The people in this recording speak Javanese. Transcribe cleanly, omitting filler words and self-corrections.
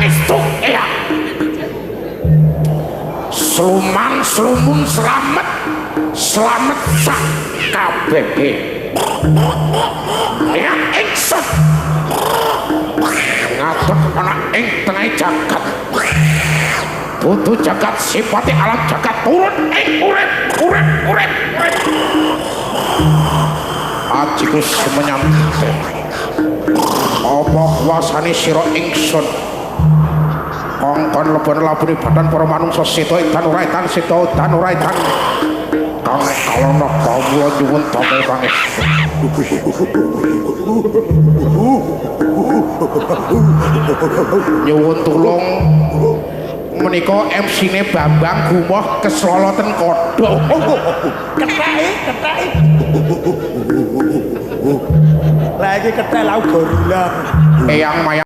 Pangestu Eyang. Sluman slumun slamet slamet sak kabehe. Eyang ingsun ngadeg ana ing tengah jagat. Dudu jagat sipate alam jagat turun ing urip urip urip urip. Ajiku semenyantet. Apa kuasane sira ingsun? Kongkon lebon labune badan para manungsa seta edan ora edan seta edan ora edan. Kang kalana kawula nyuwun damel pangestu. Nyuwun tulung menika MC-ne Bambang gumoh kesloloten kodhok. Ketheke, ketheke. Lah iki kethek lau gorila. Eyang Maya